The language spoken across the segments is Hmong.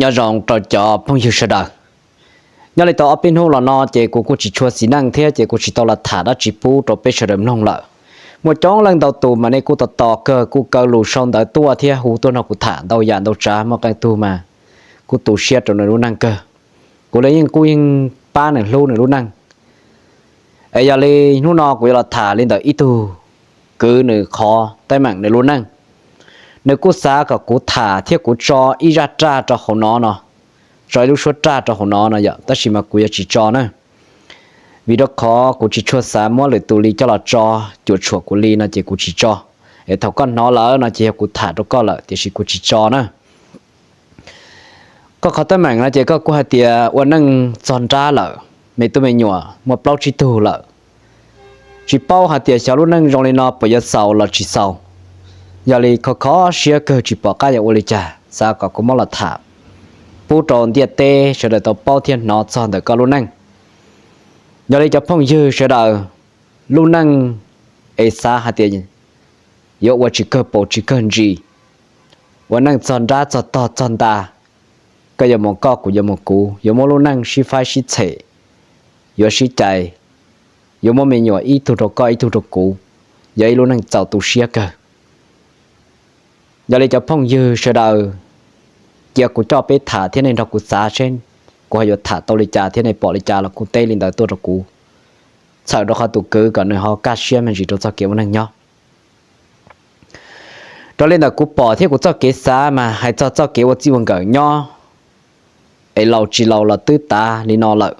Nyob zoo rau cov phooj ywg sawv daws. Nyob li tau ob peb hnub los no ces kuv kuj tsis tshua xis neej thiab ces kuv tsis tau los tham dab tsi pub rau peb sawv daws mloog lawm. Muaj coob leej ntau tus mas nej kuj tos tos kawg, kuj kaw lus sau ntawv tuaj thiab hu tuaj nrog kuv tham ntau yam ntau tsav, muaj qee tug mas kuj tu siab rau nws lub neej kawg. Kuv los yeej kuj yeej pab nws hlub nws lub neej. Es yog li hnub no kuv yuav los tham li ntawm ib tug kwv nws qhov teeb meem nws lub neej. Nws kuj xav kom kuv tham thiab kuv tso ib zaj raj rau hauv no no, tso ib lub suab raj rau hauv no no yom, tab sis mas kuv yuav tsis tso na. Vim rau qhov kuv tsis tshua xav muab lwm tus li coj los tso cuam tshuam kuv li no ces kuv tsis tso. Es thaum koj hnov lawm no ces yog kuv tham rau koj lawm, tiam sis kuv tsis tso na. Koj qhov teeb meem no ces koj kuj hais tias ua neej txog nrab lawm, me tub me nyuam muaj plaub tsib tug lawm. Tsis paub hais tias xyov lub neej zoo li no puas yuav xaus los tsis xaus. Yog li kho kho siab kawg tsis pom qab yuav ua li cas, xav kom kuv muab los tham pub rau ntiaj teb sawv daws tau paub thiab hnov txog ntawm koj lub neej. Yog li cov phooj ywg sawv daws, lub neej es xav hais tias yuav ua tsis kawg paus tsis kawg ntsis, ua neej txog nrab txog tog txog nta, koj yuav mus koj kuv yuav mus kuv, yuav muab lub neej sib faib sib txhem, yuav sib cais, yuav muab me nyuam ib tug rau koj ib tug rau kuv, yog ib lub neej txaus tu siab kawg. Yog li cov phooj ywg sawv daws, cia kuv coj peb tham thiab nej nrog kuv xav seb kuv ho yuav tham tau li cas thiab nej pom li cas los kuj teb li ntawd tuaj rau kuv, txhawm rau qhov tus kwv kom nws ho kaj siab me ntsis rau txoj kev ua neej nyob. Raws li ntawm kuv pom thiab kuv txoj kev xav mas hais txog txoj kev ua txij ua nkawm nyob, es laus tsis laus los twb tav li no lawm.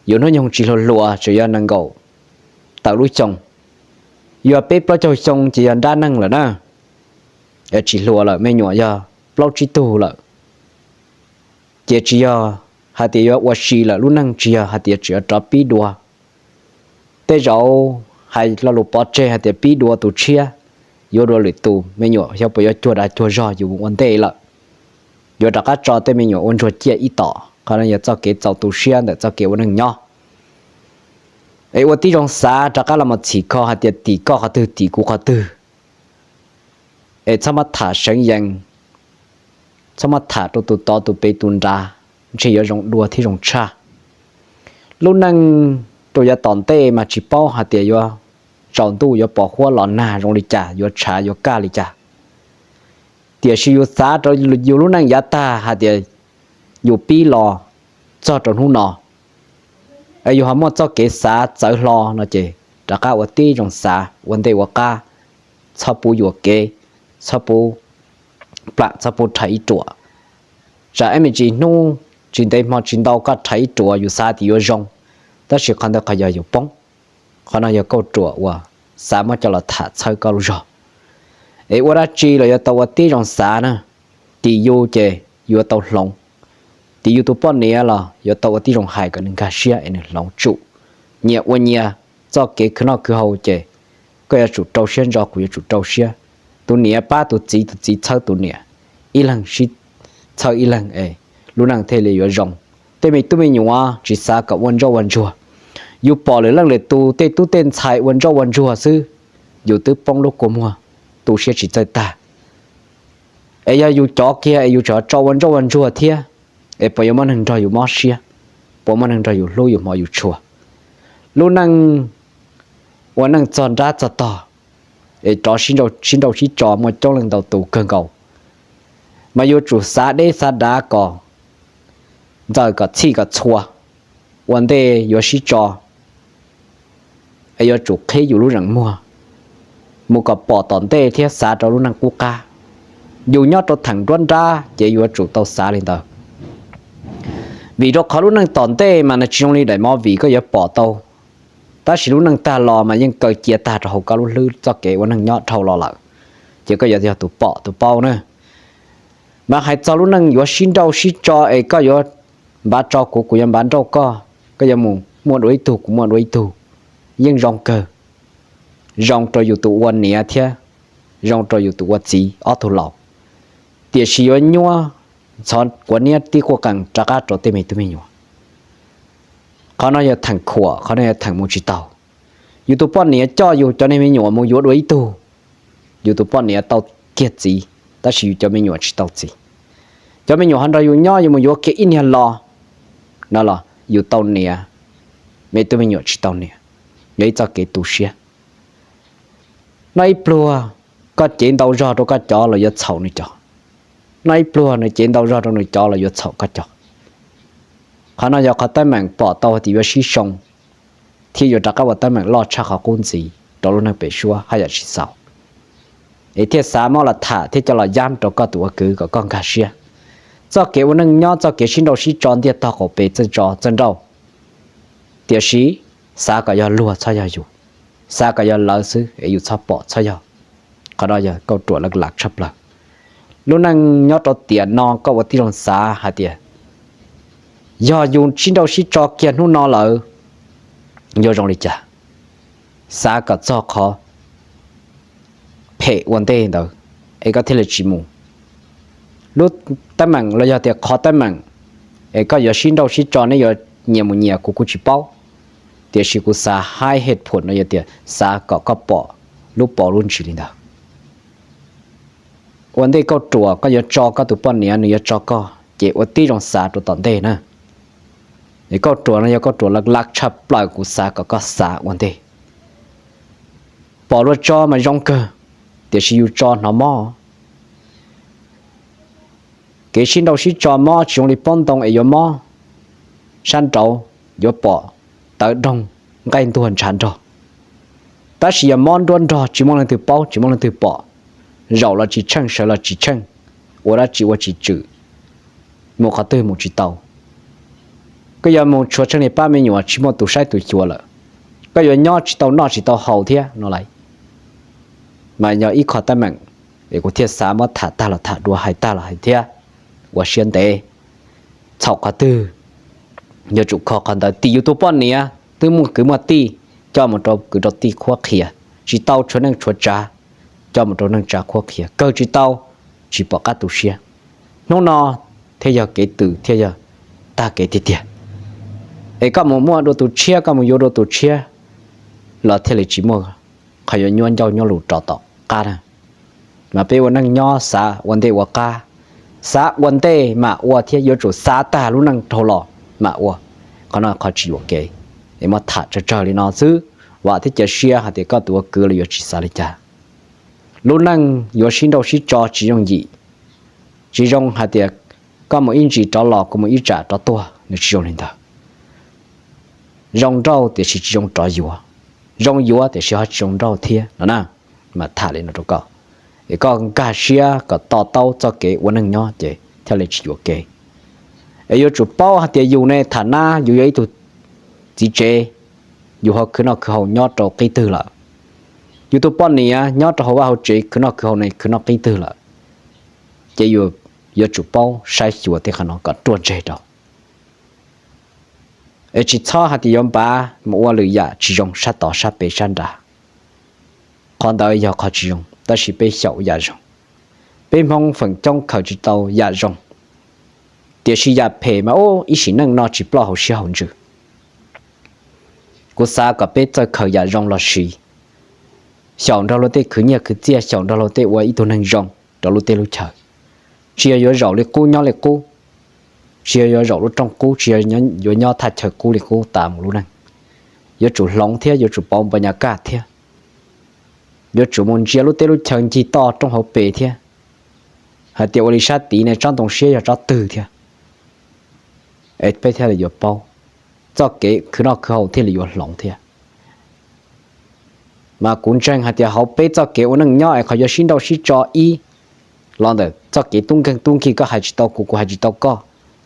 Yuav hnub nyoog tsis hluas hluas tseem yog nees nkaum tawm lub xyoo, yuav peb plaub caug xyoo ces yog nrab neej lawm na. Tsis hluas lawm, me nyuam yog plaub tsib tug lawm, ces tsis yog hais tias yuav ua si lawm, lub neej tsis yog hais tias tseem yuav rov pib dua. Tej zaum hais lo lus pov tseg hais tias pib dua tus tshiab, yuav dua lwm tus, me nyuam xyov puas yuav cuag dag cuag zog yus mus ua ntej lawm. Yuav rov qab tso tej me nyuam ua ntsuag ciaj ib tom, qhov no yog txoj kev txaus tu siab ntawm txoj kev ua neej nyob. Es ua tib zoo xav rov qab los mus txhim kho hais tias tim koj qhov twg tim kuv qhov twg. Es txhob muab tham seev yees, txhob muab tham rau tus tod tus pem tus nrad, ntshe yuav zoo dua thiab zoo tshaj. Lub neej rau yav tom ntej mas tsis paub hais tias yuav tsaus ntuj yuav pos huab los nag zoo li cas, yuav tshav yuav kaj li cas. Tiam sis yus xav rau yus lub neej yav tag hais tias yus pib los txog rau hnub no, es yus ho muaj txoj kev xav txawv hlo no ces rov qab ua tib zoo xav ua ntej ua qab, txhob pub yuam kev, txhob pub plam, txhob pub rhais ib ruam. Tsam ib me ntsis hnub tsis ntev hmo tsis ntau koj rhais ib ruam yus xav tias yuav zoo, tab sis qhov ntawd qhov yog yus poob. Qhov no yog kauj ruam uas xav muab coj los tham txhawb koj lub zog. Es ua dab tsi los yuav tau ua tib zoo xav na. Tim yus ces yuav tau hloov, tim yus tus poj niam los yuav tau ua tib zoo hais kom nws nkag siab es nws hloov tsum. Nyias ua nyias txoj kev khwv noj khwv haus ces koj yuav tsum rau siab ntso, kuv yuav tsum rau siab. Tus niam pab tus txiv, tus txiv txhawb tus niam, ib leeg sib txhawb ib leeg es lub neej thiaj li yuav zoo. Tej me tub me nyuam tsis xav kom ua ntsoj ua ntsuag. Yus pom lwm leej lwm tus tej tub tej ntxhais ua ntsoj ua ntsuag xwb, yus twb poob lub kua muag, tu siab tsis txawj tag. Es yog yus cov kiag es yus tseem tso ua ntsoj ua ntsuag thiab, es puas yuav muaj neeg nrog yus mob siab, puas muaj neeg nrog yus hlub yus hmov yus tshua? Lub neej ua neej txog nrab txog tog, es rov sib nrauj sib tso muaj coob leej ntau tus kawg nkaus, mas yuav tsum xav deb xav dav kom ntxaws kom txhij kom txhua, ua ntej yuav sib tso es yuav tsum qhib yus lub zeem muag mus kom pom tom ntej thiab xav rau lub neej qub qab. Yus nyob rau theem nruab nrab ces yuav tsum tau xav li ntawd. Vim rau qhov lub neej tom ntej mas nws tsis zoo li daim movie koj yuav pom tau, tab sis lub neej tag los mas yeej kaw cia tag rau hauv koj lub hlwb txoj kev ua neej nyob dhau los lawm, ces koj yuav yog tus pom tus paub na. Mas hais txog lub neej yuav sib nrauj sib tso es koj yuav npav tso kuv, kuv yuav npav nrauj koj, koj yuav mus muaj dua ib tug, kuv muaj dua ib tug, yeej zoo kawg, zoo rau yus tus ua niam thiab zoo rau yus tus ua txiv ob tug laus. Tiam sis yuav nyuaj ntxhov quav niab tib quaj qees rov qab rau tej me tub me nyuam. Qhov no yog theem khuam, qhov no yog theem mus tsis taus. Yus tus poj niam coj yus cov niag me nyuam mus yuav dua ib tug, yus tus poj niam tau kiag txiv, tab sis yus cov me nyuam tsis tau txiv. Cov me nyuam ho nrog yus nyob, yus mus yuav kiag ib niag los no los yus tau niam, me tub me nyuam tsis tau niam. Yog ib txoj kev tu siab. Noj ib pluag koj cev ntau zog rau koj cov los yuav txhaum nws cov. Noj ib pluag nws cev ntau zog rau nws cov los yuav txhaum koj cov. Qhov no yog qhov teeb meem pom tau tias yuav sib soo, thiab yuav rov qab ua teeb meem loj tshaj qhov qub ntxiv rau lub neej pem suab haj yam tsis xaus. Es thiaj xav muab los tham thiab coj los yab rau koj tus ua kwv kom koj nkag siab. Txoj kev ua neej nyob, txoj kev sib nrauj sib tso ntiaj tog qaum pes txawj tso txawj nrauj, tiam sis xav kom yog luag txhob yog yus, xav kom yog lawv xwb es yus txhob pom txhob yog. Qhov no yog kauj ruam laj lam tshaj plaws. Lub neej nyob rau tiam no koj ua tib zoo xav hais tias yog yus sib nrauj sib tso kiag hnub no lawm yuav zoo li cas. Xav kom txog qhov phem ua ntej ntawd es koj thiaj li tsis mus. Lub teeb meem los yog tias qhov teeb meem es koj yuav sib nrauj sib tso, neb yuav nyias mus nyias kuv kuj tsis paub, tiam sis kuv xav hais head point no yog tias xav kom koj pom lub paus lub ntsis li ntawd. Ua ntej kauj ruam koj yuav tso koj tus poj niam, nws yuav tso koj, ces ua tib zoo xav rau tom ntej na. Es kauj ruam no yog kauj ruam laj lam tshaj plaws, kuv xav kom koj xav ua ntej. Pom luag tso mas zoo kawg, tiam sis yus tso hnov mob. Kev sib nrauj sib tso mob tsis zoo li pob ntoo es yuav mob sab nraud, yuav pom tawv doog, nqaij ntuag ntshav nrog. Tab sis yog mob nruab nrog tsis muaj leej twg paub tsis muaj leej twg pom, zaum los tsis tsheej sawv los tsis tsheej, ua dab tsi ua tsis tswm, mus qhov twg mus tsis tau. Koj yuav mus tshuav tsheej li pab me nyuam tsis muaj tus saib tus xyuas lawm, koj yuav nyob tsis tau noj tsis tau haus thiab no lauj. Mas yog ib qho teeb meem es kuv thiaj xav muab tham tag los tham dua, hais tag los hais thiab, ua siab ntev. Txhaum qhov twg yuav tsum kho qhov ntawd. Tim yus tus poj niam twb muaj kwv muaj tij, coj mus rau kwv rau tij qhuab qhia, tsis tau tshuav neej tshuav tsav, coj mus rau neej tsa qhuab qhia, kawg tsis tau, tsis pom qab tu siab. Hnub no thiaj yog kev tws thiaj yog tag kev tiag tiag. Es koj mus muaj dua tus tshiab, koj mus yuav dua tus tshiab los thiaj li tsis muaj qhov yuav nyuaj ncauj nyuaj lus rov tom qab na. Mas peb ua neej nyob xav ua ntej ua qab, xav ua ntej mam ua thiab yuav tsum xav tag lub neej dhau los mam ua. Qhov no qhov tsis yuam kev. Es muab tham tsawg tsawg li no xwb, vam thiab cia siab hais tias koj tus ua kwv los yuav tsis xav li cas. Lub neej yuav sib nrauj sib tso tsis yooj yim. Tsis zoo hais tias koj mus ib ntsis rov los, kuv mus ib tsam rov tuag, nws tsis zoo li ntawd. Zoo nrauj tiam sis tsis zoo rov yuav, zoo yuav tiam sis ho tsis zoo nrauj thiab no na. Mas tham li no rau koj, es koj nkag siab kom to taub txoj kev ua neej nyob ces thiaj li tsis yuam kev. Es yuav tsum paub hais tias yus ne tham nab yus yog ib tug txiv tsev, yus ho khwv noj khwv haus nyob rau qib twg lawm, yus tus poj niam nyob rau hauv vaj hauv tsev khwv noj khwv haus ne khwv noj qib twg lawm, ces yus yuav tsum paub saib xyuas tej qhov no kom ruaj ntseg rau. Es tsis txhob hais tias yuav npav mus ua lwm yam tsis zoo sab tod sab pem sab nrad. Qhov ntawd yog qhov tsis zoo, tab sis peb xyaum yam zoo. Peb Hmoob feem coob khaws tsis tau yam zoo, tiam sis yam phem mas ub ib sim neej no tsis ploj hauv siab hauv ntsws. Kuv xav kom peb txawj khaws yam zoo los siv, xyaum nrog luag tej khwv nyiaj khwv txiaj, xyaum nrog luag tej ua ib tug neeg zoo rau lub teb lub chaw. Tsis yog yuav zaum li qub nyob li qub, tsis yog yuav zaum lub rooj qub, tsis yog yuav nyob thaj chaw qub li qub tas mus lub neej. Yuav tsum hloov thiab yuav tsum pauv npa nyas kaj thiab, yuav tsum mus ntsia lub teb lub chaw ncig toj roob hauv pes thiab, hais tias ua li sab tid ne tsob ntoo siab yog tsob twg thiab. Es peb thiaj li yuav paub, txoj kev khwv noj khwv haus thiaj li yuav hloov thiab. Mas kuv ntseeg hais tias hauv peb txoj kev ua neej nyob es qhov yuav sib nrauj sib tso ib, los ntawm txoj kev tub nkeeg tub nkig, koj hais tsis tau kuv, kuv hais tsis tau koj,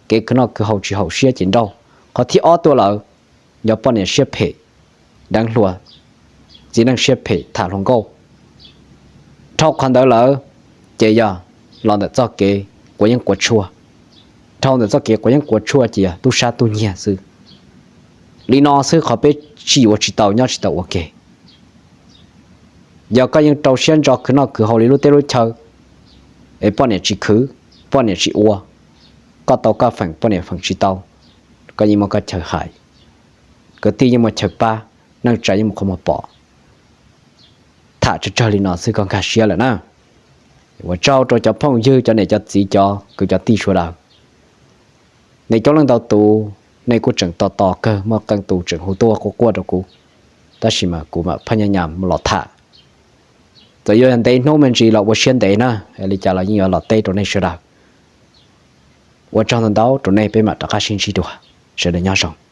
kev khwv noj khwv haus tsis haum siab ces nrauj. Qhov thib ob tuaj lawm, yog poj niam siab phem, deev hluas, txiv neej siab phem tham hluas nkauj. Dhau qhov ntawd lawm, ces yog los ntawm txoj kev quav yeeb quav tshuaj. Dhau ntawm txoj kev quav yeeb quav tshuaj ces yog tub sab tub nyiag xwb. Li no xwb qhov peb tsis ua tsis tau nyob tsis tau ua ke. Yog koj yeej rau siab ntso khwv noj khwv haus li lub teb lub chaw, es poj niam tsis khwv, poj niam tsis ua, koj tau koj feem poj niam feem tsis tau, koj yeej muaj koj chaw hais, kwv tij yeej muaj chaw pab, neej tsa yeej muaj qhov muag pom. Tham tsawg tsawg li no xwb koj nkag siab lawm na. Ua tsaug rau cov phooj ywg, cov niam cov txiv, cov kwv cov tij sawv daws. Nej coob leej ntau tus, nej kuj tseem tos tos kawg, muaj qee tus tseem hu tuaj quaj quaj rau kuv, tab sis mas kuv mam phaj nyaj nyam los tham. Txawm yuav yog ntev hnub me ntsis los ua siab ntev na, li cas los yeej yuav los teb rau nej sawv daws. Ua tsaug ntau ntau rau nej, peb mam rov qab sib ntsib dua. Sawv daws nyob zoo.